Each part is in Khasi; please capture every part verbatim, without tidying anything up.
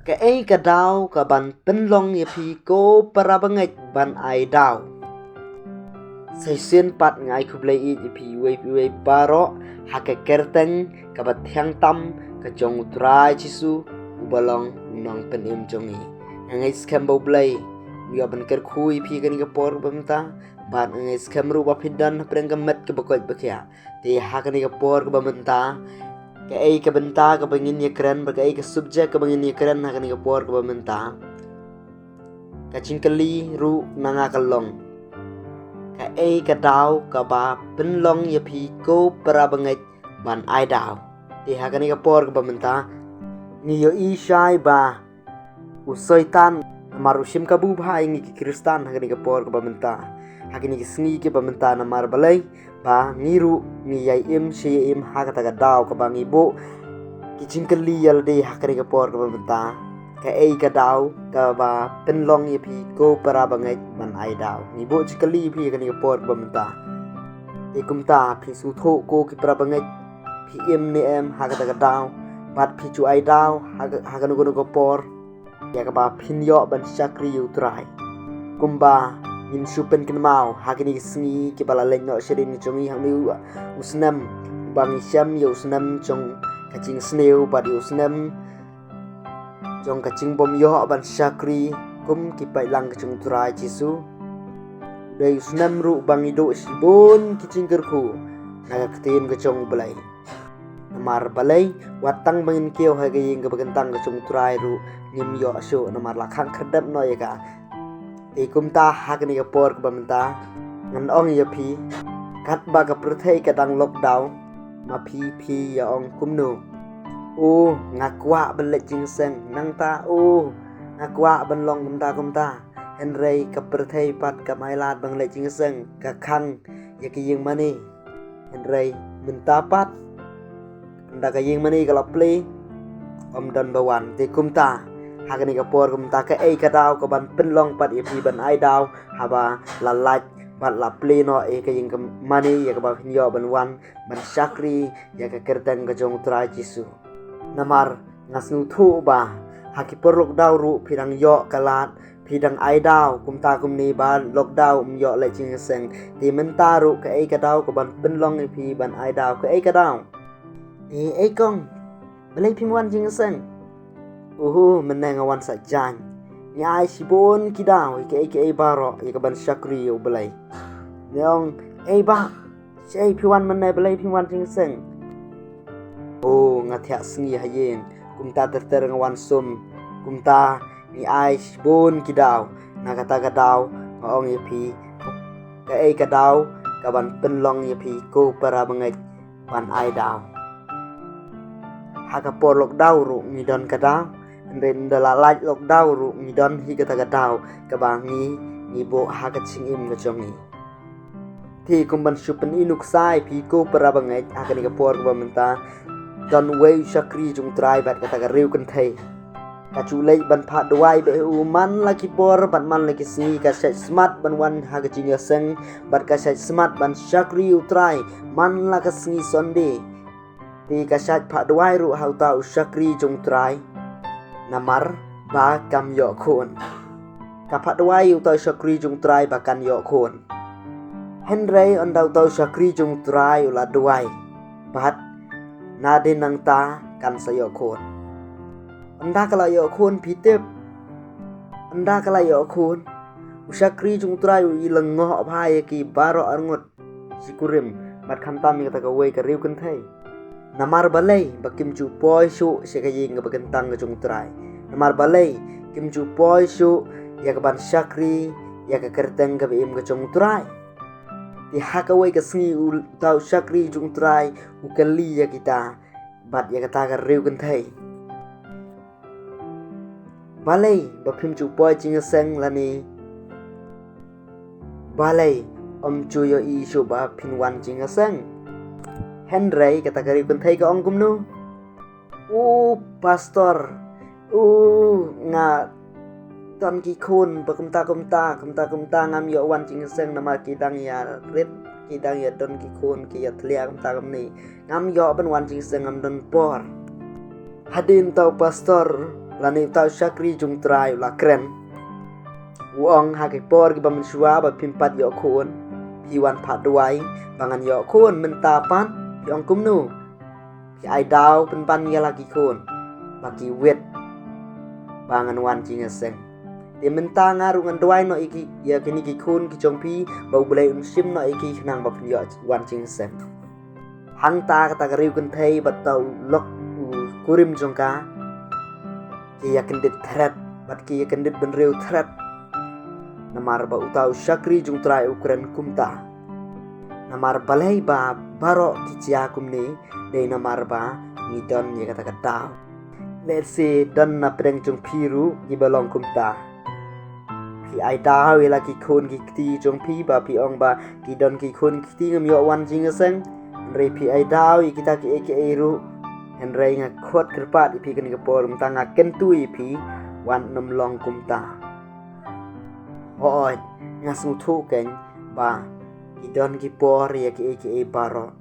Kaei ka daw ka ban pynlong ïa phi ko para bangeit ban ai daw? Sa shisien pat nga ai khublei ïa phi iwei pa iwei baroh ha ka kyrteng kaba thiang tam ka jong U Trai Jisu uba long U Nongpynim jong ngi. Nga ngeit skhem ba U Blei u ïoh ban kyrkhu ïa phi ha kane ka por kaba mynta, bad nga ngeit skhem ruh ba phin don hapdeng ka met kaba koit ba khiah. Te ha kane ka por kaba mynta, kaei ka bynta kaba ngin ïakren, bad kaei ka subject kaba ngin ïakren ha kane ka por kaba mynta, ka jingkylli ruh na nga ka long, kaei ka daw kaba pynlong ïa phi ko para bangeit ban ai daw? Te ha kane ka por kaba mynta, ngi ïohi shai ba u Soitan namar u shim kabu bha ïa ngi ki Khristan ha kane ka por kaba mynta, ha kine ki sngi kiba mynta. Namar balei? Ba ngi ruh ngi ïai im shi ïai im ha kata ka daw kaba ngi buh ki jingkylli ïa lade ha kane ka por kaba mynta, kaei ka daw kaba pynlong ïa phi ko para bangeit ban ai daw? Ngi buh jingkylli ïa phi ha kane ka por kaba mynta. Te kumta phi sngewthuh ko ki para bangeit, phi im ne em ha kata ka daw, bad phi ju ai daw ha ka, ha kano kano ka por ïa kaba phin ïoh ban shakri ïa U Trai. Kumba ngin shu pynkynmaw ha kine ki sngi kiba la leit noh shadien jong ngi, hangne u, u snem ba ngi shem ïa u snem jong ka jingsniew bad ïa u snem jong ka jingbym ïoh ban shakri kum ki paidlang ka jong U Trai Jisu. Dei u snem ruh ba ngi duh shibun ki jingkyrkhu na ka ktien ka jong U Blei. Namar balei? Wat tang ba ngin kiew ha ka ïing kaba kyntang ka jong U Trai ruh ngim ïoh shuh, namar la khang khyrdep noh ïa ka. Te kumta ha kane ka por kaba mynta, ngan ong ïa phi, katba ka pyrthei ka dang lockdown, ma phi phi ïa ong kumno? O, nga kwah ban leit jingïaseng. Nangta, o, nga kwah ban long kumta kumta. Hynrei ka pyrthei pat kam ailad ban leit jingïaseng, ka khang ïa ka ïing mane. Hynrei mynta pat, ynda ka ïing mane ka la plie, ym don ba wan. Te kumta ha kane ka por kaba mynta, kaei ka daw ka ban pynlong pat ïa phi ban ai daw haba la lait bad la plie noh ïa ka ïing mane, ïa kaba phin ïoh ban wan ban shakri ïa ka kyrteng ka jong U Trai Jisu? Namar nga sngewthuh ba ha ki por lockdown ruh phi dang ïoh ka lad, phi dang ai daw kumta kumne, ba lockdown ym ïoh leit jingïaseng. Te mynta ruh kaei ka daw ka ban pynlong ïa phi ban ai daw? Kaei ka daw? Te ei kong, balei phim wan jingïaseng? Uhu, mynne nga wan sa jan. Ngi ai shibun ki daw ïa kaei kaei baroh ïa ka ban shakri ïa U Blei. Ngi ong, ei bah, shaei phi wan mynne, balei phim wan jingïaseng? O, nga thiah sngi ha ïing, kumta ter ter nga wan sum. Kumta ngi ai shibun ki daw. Na kata ka daw nga ong ïa phi, kaei ka daw ka ban pynlong ïa phi ko para bangeit ban ai daw? Ha ka por lockdown ruh ngi don ka daw, hynrei ynda la lait lockdown ruh ngi don hi kata ka daw kaba ngi, ngi buh ha ka jingim ka jong ngi. Te kum ban shu pyni nuksa ïa phi ko para bangeit, ha kane ka por kaba mynta don uwei u shakri jong U Trai bad kata ka riew kynthei. Ka ju leit ban phah duwai bad u man la ki por bad man la ki sngi, ka shait smat ban wan ha ka jingïaseng bad ka shait smat ban shakri ïa U Trai man la ka sngi Sunday. Te ka shait phah duwai ruh ha uta u shakri jong U Trai, namar ba kam ïoh khun. Ka phah duwai ïa uta u shakri jong U Trai ba kan ïoh khun. Hynrei ynda uta u shakri jong U Trai u la duwai, bad nadien nangta kan sa ïoh khun. Ynda ka la ïoh khun, phi tip, ynda ka la ïoh khun, u shakri jong U Trai u i lyngngoh bha ïa ki baroh arngut shi kurim, bad khamtam ïa kata kawei ka riew kynthei. Namar balei? Ba kim ju poi shuh sha ka ïing kaba kyntang ka jong U Trai. Namar balei? Kim ju poi shuh ïa ka ban shakri ïa ka kyrteng kaba im ka jong U Trai. Te ha kawei ka sngi uta u shakri jong U Trai u kylli ïa kita bad ïa kata ka riew kynthei, balei ba phim ju poi jingïaseng lane balei ym ju ïohi shuh ba phin wan jingïaseng? Hynrei kata ka riew kynthei ka ong kumno? U pastor, u, nga don ki khun ba kumta kumta, kumta kumta, ngam ïoh wan jingïaseng namar ki dang ïarit, ki dang ïadon ki khun, ki ïathlia kumta kumne. Ngam ïoh ban wan jingïaseng, ngam don por. Hadien uta u pastor lane uta u shakri jong U Trai u la kren. U ong, ha ki por kiba mynshuwa ba phim pat ïoh khun, phi wan phah duwai ba ngan ïoh khun, mynta pat phi ong kumno? Phi ai daw pynban ïa la ki khun ba ki wit ba ngan wan jingïaseng. Te mynta nga ruh ngan duwai noh ïa ki, ïa kine ki khun ki jong phi ba U Blei un shim noh ïa ki khnang ba phin ïoh wan jingïaseng. Hangta kata ka riewkynthei bad uta u lok u kurim jong ka ki ïakyndit thret bad ki ïakyndit bynriew thret. Namar ba uta u shakri jong U Trai u kren kumta. Namar balei ba baroh ki jia kumne, dei namar ba ngi don ïa kata ka daw. Lehse don na pdeng jong phi ruh kiba long kumta. Phi ai daw ïa la ki khun ki kti jong phi ba phi ong ba ki don ki khun ki kti ngam ïoh wan jingïaseng. Hynrei phi ai daw ïa kita kiei kiei ruh. Hynrei nga khot kyrpad ïa phi kane ka por, mynta nga kyntu ïa phi, wat nym long kumta. Hooid, nga sngewthuh kein ba ki don ki por ïa kiei kiei baroh.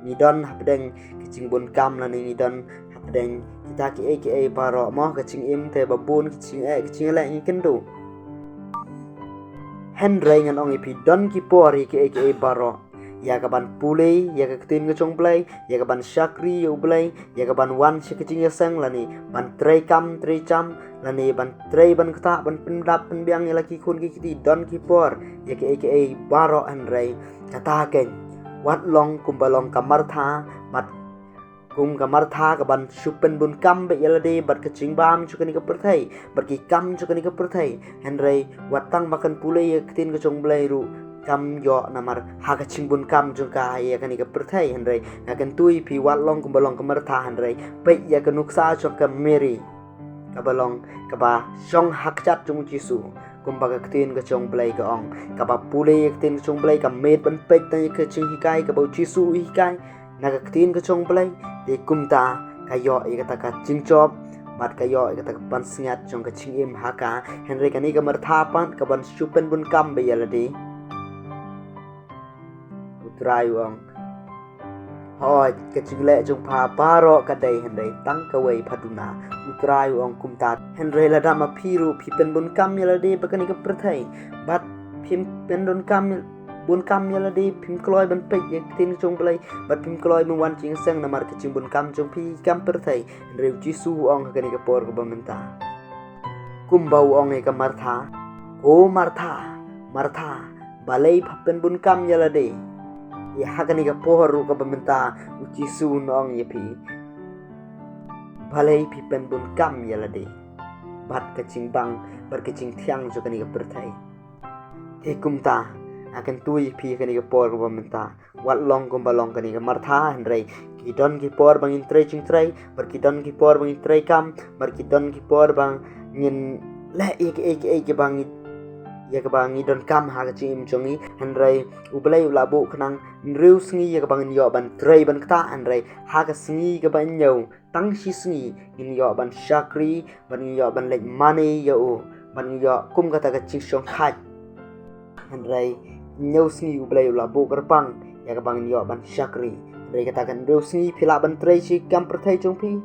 Ngi don hapdeng ki jingbun kam lane ngi don hapdeng kita kiei kiei baroh mo, ka jingim te ba bun ki jingeh ki jingeh ngi kynduh. Hynrei ngan ong ïa phi, don ki por ïa kiei kiei baroh. Ïa ka ban pule ïa ka ktien ka jong U Blei, ïa ka ban shakri ïa U Blei, ïa ka ban wan sha ka jingïaseng lane ban trei kam trei jam lane ban trei ban ktah ban pyndap pynbiang ïa la ki khun ki kti, don ki por ïa kiei kiei baroh. Hynrei kata kein, wat long kumba long ka Martha, bad kum ka Martha ka ban shu pynbun kam beit ïa lade bad ka jingbam jong kane ka pyrthei bad ki kam jong kane ka pyrthei. Hynrei wat tang ba kan pule ïa ka ktien ka jong U Blei ruh kam ïoh namar ha ka jingbun kam jong ka ïa kane ka pyrthei. Hynrei nga kyntu ïa phi, wat long kumba long ka Martha, hynrei peit ïa ka nuksa jong ka Mary kaba long kaba shong ha kjat jong U Jisu. Kumba ka ktien ka jong U Blei ka ong, kaba pule ïa ka ktien ka jong U Blei, ka miet ban peit tang ïa ka jinghikai kaba U Jisu u hikai na ka ktien ka jong U Blei, te kumta ka ïoh ïa kata ka jingjop bad ka ïoh ïa kata ka pansngiat jong ka jingim ha ka. Hynrei kane ka Martha pat ka ban shu pynbun kam beit ïa lade. U Trai u ong, hooid, ka jingleh jong pha baroh ka dei, hynrei tang kawei pha duna. U Trai u ong kumta. Hynrei lada ma phi ruh phi pynbun kam ïa lade bad kane ka pyrthei, bad phim pynbun kam, bun kam ïa lade, phim kloi ban peit ïa ka ktien ka jong U Blei bad phim kloi ban wan jingïaseng namar ka jingbun kam jong phi kam pyrthei. Hynrei U Jisu u ong ha kane ka por kaba mynta, kumba u ong ïa ka Martha, ko Martha, Martha, balei pha pynbun kam ïa lade? Ïa ha kane ka por ruh kaba mynta U Jisu un ong ïa phi, balei phi pynbun kam ïa lade bad ka jingbang bad ka jingthiang jong kane ka pyrthei? Te kumta nga kyntu ïa phi kane ka por kaba mynta, wat long kumba long kane ka Martha, hynrei ki don ki por ba ngin trei jingtrei bad ki don ki por ba ngin trei kam bad ki don ki por ba ngin leh ïa kiei kiei kiba ngi, ïa kaba ngi donkam ha ka jingim jong ngi. Hynrei U Blei u la buh khnang hynriew sngi ïa kaba ngin ïoh ban trei ban ktah, hynrei ha ka sngi kaba hynñiew, tang shi sngi ngin ïoh ban shakri bad ngin ïoh ban leit mane ïa u bad ngin ïoh kum kata ka jingshongkha. Hynrei hynñiew sngi U Blei u la buh kyrpang ïa kaba ngin ïoh ban shakri. Hynrei kata ka hynriew sngi phi lah ban trei shi kam pyrthei jong phi?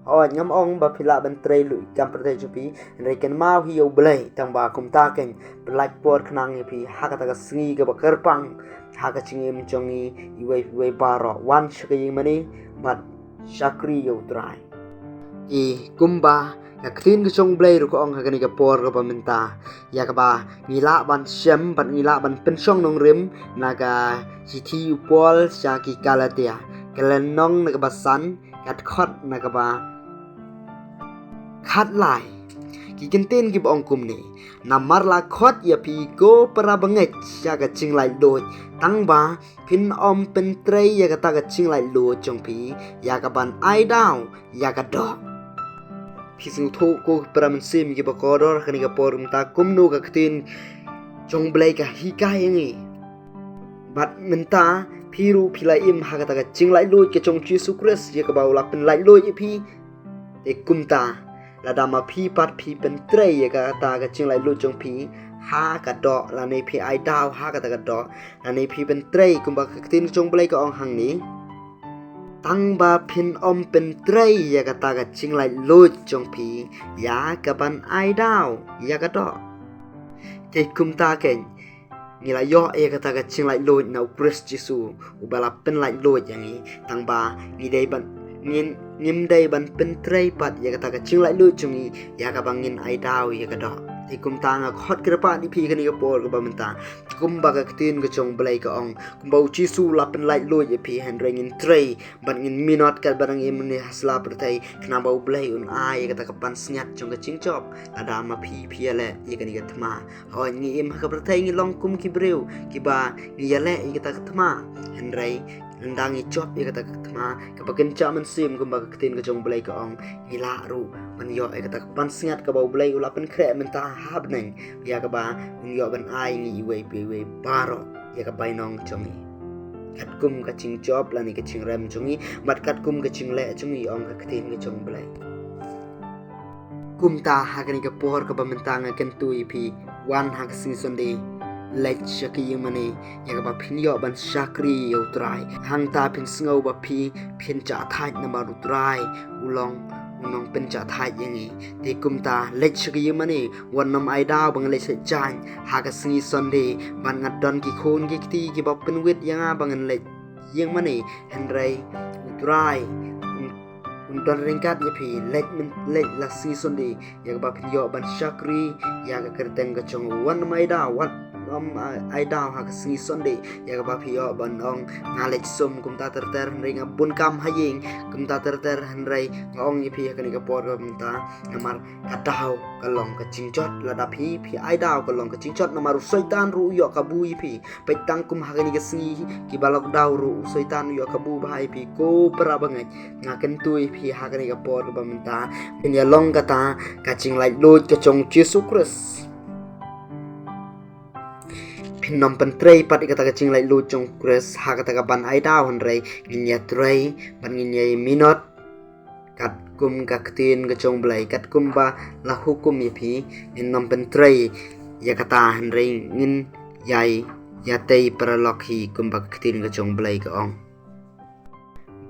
Hooid, ngam ong ba phi lah ban trei luid kam pyrthei jong phi, hynrei kynmaw hi ïa U Blei, tang ba kumta kein, pynlait por khnang ïa phi ha kata ka sngi kaba kyrpang ha ka jingim jong ngi iwei iwei baroh. Wan sha ka ïingmane bad shakri ïa U Trai. Te kumba ka ktien ka jong U Blei ruh ka ong ha kane ka por kaba mynta, ïa kaba ngi lah ban shem bad ngi lah ban pynshong nongrim na ka shithi u Paul sha ki Galatia, ka lynnong na kaba san, ka dkhot na kaba khatlai. Ki kyntien kiba ong kumne, namar la khot ïa phi ko para bangeit sha ka jinglaitluid, tang ba phin ym pyntrei ïa kata ka jinglaitluid jong phi ïa ka ban ai daw ïa ka doh. Phi sngewthuh ko para mynsiem kiba kordor, kane ka por mynta kumno ka ktien jong U Blei ka hikai ïa ngi. Bad mynta phi ruh phi la im ha kata ka jinglaitluid ka jong U Jisu Khrist ïa kaba u la pynlaitluid ïa phi. Te kumta, lada ma phi pat phi pyntrei ïa kata ka jinglaitluid jong phi ha ka doh, lane phi ai daw ha kata ka doh, lane phi pyntrei kumba ka ktien jong U Blei ka ong hangne, Tang ba phin ym pyntrei ïa kata ka jinglaitluid jong phi ïa ka ban ai daw ïa ka doh. Te kumta keiñ, ngi la ïoh ïa kata ka jinglaitluid na u Khrist Jisu, uba la pynlaitluid ïa ngi, tang ba ngi dei ban, ngin, ngim dei ban pyntrei pat ïa kata ka jinglaitluid jong ngi ïa kaba ngin ai daw ïa ka doh. Te kumta nga khot kyrpad ïa phi kane ka por kaba mynta, kumba ka ktien ka jong U Blei ka ong, kumba u Jisu la pynlaitluid ïa phi, hynrei ngin trei, bad ngin minot katba dang im ne ha sla pyrthei, khnang ba U Blei un ai ïa kata ka pansngiat jong ka jingjop. Lada ma phi phi ïaleh ïa kane ka thma, hooid, ngi im ha ka pyrthei, ngi long kum ki briew kiba ngi ïaleh ïa kata ka thma. Hynrei ynda ngi jop ïa kata ka thma kaba kynja mynsiem, kumba ka ktien ka jong U Blei ka ong, ngi lah ruh ban ïoh ïa kata ka pansngiat kaba U Blei u la pynkhreh mynta ha bneng, ïa kaba un ïoh ban ai ngi iwei pa iwei baroh ïa ka bainong jong ngi, katkum ka jingjop lane ka jingrem jong ngi, bad katkum ka jingleh jong ngi, ong ka ktien ka jong U Blei. Kumta ha kane ka por kaba mynta nga kyntu ïa phi, wan ha ka sngi Sunday, leit sha ka ïingmane ïa kaba phin ïoh ban shakri ïa U Trai. Hangta phin sngew ba phi phin jah thait namar U Trai u long u nongpynjah thait ïa ngi. Te kumta leit sha ka ïingmane, wat nym ai daw ba ngan leit sha jaiñ ha ka sngi Sunday, bad nga don ki khun ki kti kiba pynwit ïa nga ba ngan leit ïingmane, hynrei U Trai un, un don ryngkat ïa phi. Leit myn, leit la sngi Sunday ïa kaba phin ïoh ban shakri ïa ka kyrteng ka jong u. Wat nym ai daw, wat nym ai, ai daw ha ka sngi Sunday ïa kaba phi ïoh ban ong, nga leit sum kumta ter ter hynrei nga bun kam ha ïing, kumta ter ter hynrei nga ong ïa phi ha kane ka por kaba mynta, namar ka daw ka long ka jingjot. Lada phi phi ai daw ka long ka jingjot, namar u Soitan ruh u ïoh kabu ïa phi. Peit tang kum ha kane ka sngi kiba lockdown ruh u Soitan u ïoh kabu bha ïa phi ko para bangeit. Nga kyntu ïa phi ha kane ka por kaba mynta, phin ïa long kata ka jinglaitluid ka jong U Jisu Khrist. Phin nym pyntrei pat ïa kata ka jinglaitluid jong U Khrist ha kata ka ban ai daw, hynrei ngin ïa trei bad ngin ïa minot katkum ka ktien ka jong U Blei, katkum ba la hukum ïa phi. Ngin nym pyntrei ïa kata, hynrei ngin ïai ïatei paralok hi, kumba ka ktien ka jong U Blei ka ong.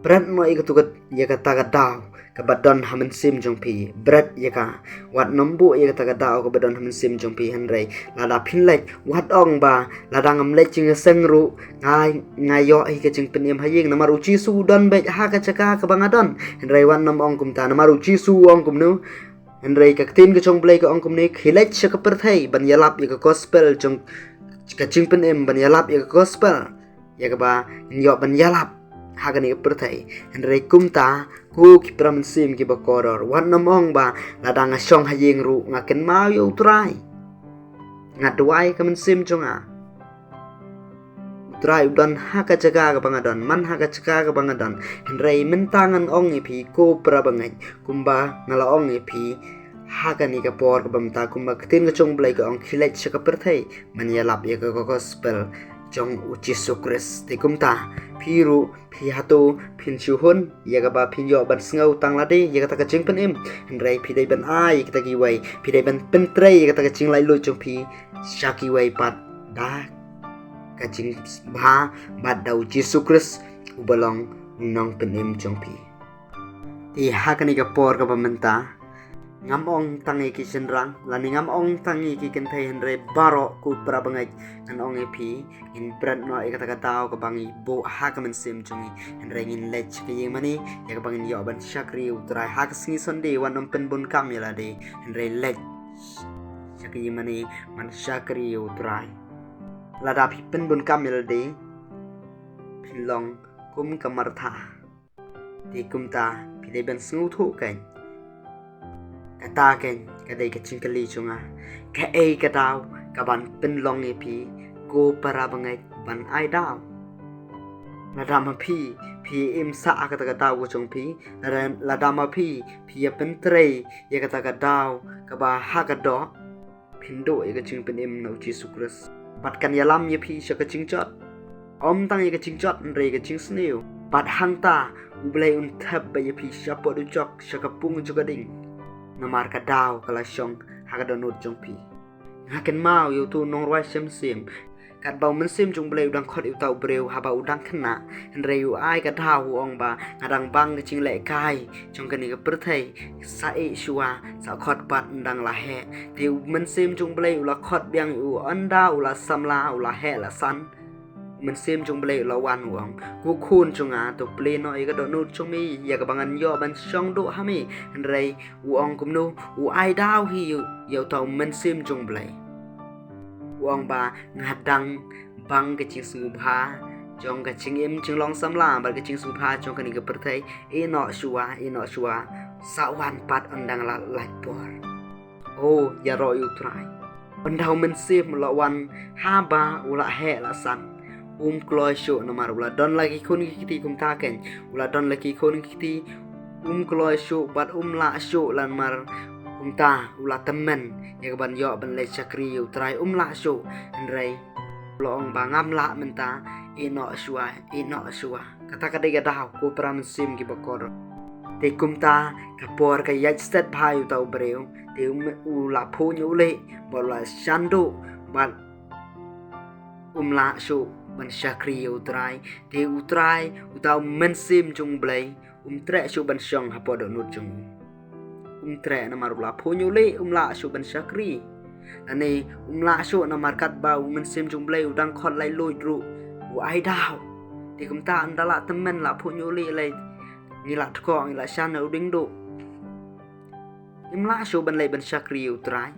Bret noh ïa katu ka, ïa kata ka daw kaba don ha mynsiem jong phi. Bret ïa ka. Wat nym buh ïa kata ka daw kaba don ha mynsiem jong phi, hynrei lada phin leit, wat ong ba lada ngam leit jingïaseng ruh nga, nga ïoh hi ka jingpynim ha ïing, namar U Jisu u don beit ha ka jaka kaba nga don. Hynrei wat nym ong kumta, namar U Jisu u ong kumno? Hynrei ka ktien ka jong U Blei ka ong kumne, khie leit sha ka pyrthei ban ïalap ïa ka gospel jong ka jingpynim, ban ïalap ïa ka gospel ïa kaba ngin ïoh ban ïalap ha kane ka pyrthei. Hynrei kumta, ko ki para mynsiem kiba kordor, wat nym ong ba lada nga shong ha ïing ruh nga kynmaw ïa U Trai, nga duwai ka mynsiem jong nga. U Trai u don ha ka jaka kaba nga don, man ha ka jaka kaba nga don. Hynrei mynta ngan ong ïa phi ko para bangeit, kumba nga la ong ïa phi ha kane ka por kaba mynta, kumba ka ktien ka jong U Blei ka ong, khie leit sha ka pyrthei ban ïalap ïa ka gospel jong U Jisu Khrist. Te kumta, phi ruh phi hato phin shu hun ïa kaba phin ïoh ban sngew tang lade ïa kata ka jingpynim, hynrei phi dei ban ai ïa kita kiwei, phi dei ban pyntrei ïa kata ka jinglaitluid jong phi sha kiwei pat da ka jingbha bad da U Jisu Khrist uba long u nongpynim jong phi. Te ha kane ka por kaba mynta, ngam ong tang ïa ki shynrang lane ngam ong tang ïa ki kynthei, hynrei baroh ko para bangeit, ngan ong ïa phi, ngin bret noh ïa kata ka daw kaba ngi buh ha ka mynsiem jong ngi, hynrei ngin leit sha ka ïingmane ïa kaba ngin ïoh ban shakri ïa U Trai. Ha ka sngi Sunday wat nym pynbun kam ïa lade, hynrei leit sha ka ïingmane ban shakri ïa U Trai. Lada phi pynbun kam ïa lade, phin long kum ka Martha. Te kumta, phi dei ban sngewthuh keiñ. Kata keiñ ka dei ka jingkylli jong nga. Kaei ka daw kaban pynlong ïa phi ko para bangeit ban ai daw? Lada ma phi phi im sah ha kata ka daw ka jong phi, lada, lada ma phi phi ïa pyntrei ïa kata ka daw kaba ha ka doh, phin duh ïa ka jingpynim na U Jisu Khrist, bad kan ïalam ïa phi sha ka jingjot. Ym tang ïa ka jingjot, hynrei ïa ka jingsniew. Bad hangta U Blei un thep beit ïa phi shapoh dujok, sha ka pung jong ka ding. Namar ka daw ka la shong ha ka dohnud jong phi. Nga kynmaw ïa uto u nongrwai Shem Shem. Katba u Mynsiem jong u Blei u dang khot ïa uta u briew haba u dang khynnah, hynrei u ai ka daw, u ong ba nga dang bang ka jinglehkai jong kane ka pyrthei, sa ïeh shuwa, sa khot pat, ym dang la heh. Te u Mynsiem jong u Blei u la khot biang ïa u, ynda u la samla, u la heh la san. U Mynsiem jong u Blei u la wan, u ong, ko khun jong nga, to plie noh ïa ka dohnud jong me, ïa kaba ngan ïoh ban shong duh ha me. Hynrei u ong kumno? U ai daw hi ïa uta u Mynsiem jong u Blei. U ong ba nga dang bang ka jingsngewbha jong ka jingim jinglong samla bad ka jingsngewbha jong kane ka pyrthei. Ïeh noh shuwa, ïeh noh shuwa, sa wan pat, ym dang la lait por. O, ïaroh ïa u Trai. Ynda u Mynsiem u la wan haba u la heh la san, um kloi shuh namar u la don la ki khun ki kti, kumta keiñ. U la don la ki khun ki kti, um kloi shuh bad um lah shuh namar kumta u la tymmen ïa ka ban ïoh ban leit shakri ïa u Trai, um lah shuh. Hynrei u la ong ba ngam lah mynta, ïeh noh shuwa, ïeh noh shuwa. Kata ka dei ka daw, ko para mynsiem kiba kordor. Te kumta ka por ka ïaid stet bha ïa uta u briew, te u, u la phuh ñiuhlieh bad u la shan duh bad um lah shuh ban shakri ïa u Trai. Te u Trai, uta u Mynsiem jong u Blei, um treh shuh ban shong hapoh dohnud jong u. Um treh namar u la phuh ñiuhlieh, um lah shuh ban shakri. Lane um lah shuh namar katba u Mynsiem jong u Blei u dang khot laitluid ruh, u ai daw. Te kumta ynda la tymmen, la phuh ñiuhlieh lei, ngi la tkoh, ngi la shan na u dieng duh, ngim lah shuh ban leit ban shakri ïa u Trai.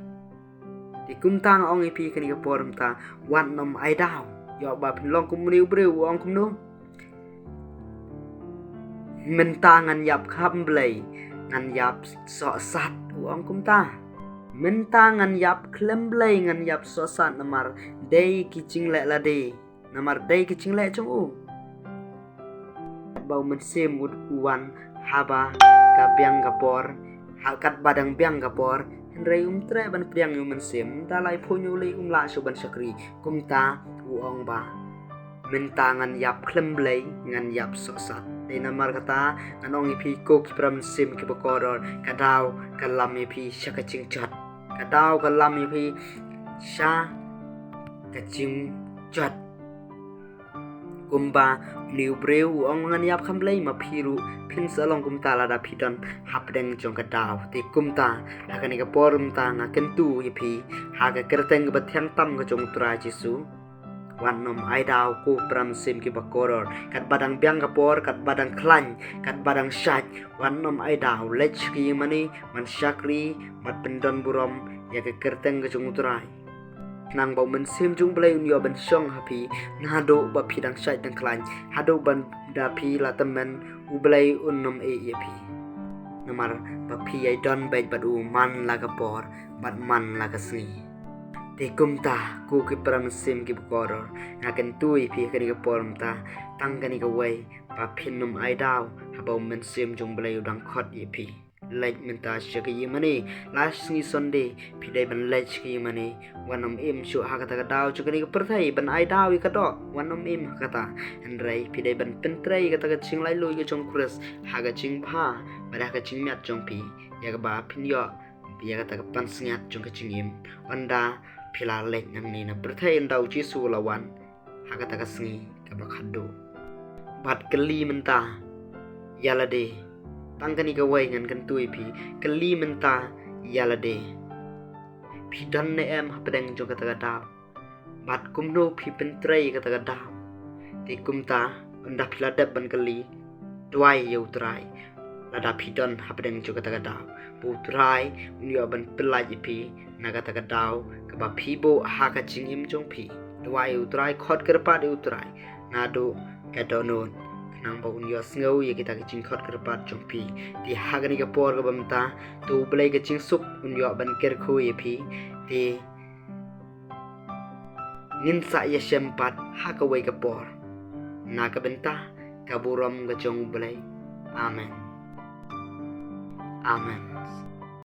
Te kumta nga ong ïa phi kane ka por mynta, wat nym ai daw. Ïoh ba phin long kum une u briew, u ong kumno? Mynta ngan ïap khlem blei, ngan ïap sohsat, u ong kumta. Mynta ngan ïap khlem blei, ngan ïap sohsat namar dei ki jingleh lade, namar dei ki jingleh jong u. Katba u Mynsiem u, u wan haba ka biang ka por, ha katba dang biang ka por, hynrei um treh ban pdiang ïa u Mynsiem, ynda la phuh ñiuhlieh um lah shuh ban shakri. Kumta u ong ba mynta ngan ïap khlem blei, ngan ïap sohsat. Te namar kata ngan ong ïa phi ko ki para mynsiem kiba kordor, ka daw ka lam ïa phi sha ka jingjot. Ka daw ka lam ïa phi sha ka jingjot. Kumba une u briew u ong ngan ïap khlem blei, ma phi ruh phin sa long kumta lada phi don hapdeng jong ka daw. Te kumta ha kane ka por mynta nga kyntu ïa phi ha ka kyrteng kaba thiang tam ka jong u Trai Jisu. Wat nym ai daw ko para mynsiem kiba kordor. Katba dang biang ka por, katba dang khlaiñ, katba dang shait, wat nym ai daw. Leit sha ka ïingmane ban shakri bad pyndon burom ïa ka kyrteng ka jong u Trai. Khnang ba u Mynsiem jong u Blei un ïoh ban shong ha phi, naduh ba phi dang shait dang khlaiñ, haduh ban da phi la tymmen, u Blei un nym ïeh ïa phi. Namar ba phi ïai don beit bad u man la ka por bad man la ka sngi. Te kumta ko ki para mynsiem kiba kordor, nga kyntu ïa phi kane ka por mynta, tang kane kawei, ba phin nym ai daw haba u Mynsiem jong u Blei u dang khot ïa phi. Leit mynta sha ka ïingmane, la sngi Sunday phi dei ban leit sha ka ïingmane. Wat nym im shuh ha kata ka daw jong kane ka pyrthei ban ai daw ïa ka doh, wat nym im ha kata. Hynrei phi dei ban pyntrei ïa kata ka jinglaitluid ka jong u Khrist ha ka jingbha bad ha ka jingmiat jong phi, ïa kaba phin ïoh ïa kata ka pansngiat jong ka jingim. Ynda phi la leit nangne na pyrthei, ynda u Jisu u la wan ha kata ka sngi kaba khatduh. Bad kylli mynta ïa lade. Tang kane kawei ngan kyntu ïa phi, kylli mynta ïa lade. Phi don ne em hapdeng jong kata ka daw? Bad kumno phi pyntrei ïa kata ka daw? Te kumta, ynda phi la dep ban kylli, duwai ïa u Trai lada phi don hapdeng jong kata ka daw, ba u Trai un ïoh ban pyllait ïa phi na kata ka daw kaba phi buh ha ka jingim jong phi. Duwai ïa u Trai, khot kyrpad ïa u Trai naduh ka dohnud, khnang ba un ïohsngew ïa kita ki jingkhot kyrpad jong phi. Te ha kane ka por kaba mynta, to u Blei ka jingsuk un ïoh ban kyrkhu ïa phi. Te ngin sa ïashem pat ha kawei ka por. Na ka bynta ka burom ka jong u Blei. Amen. Amen.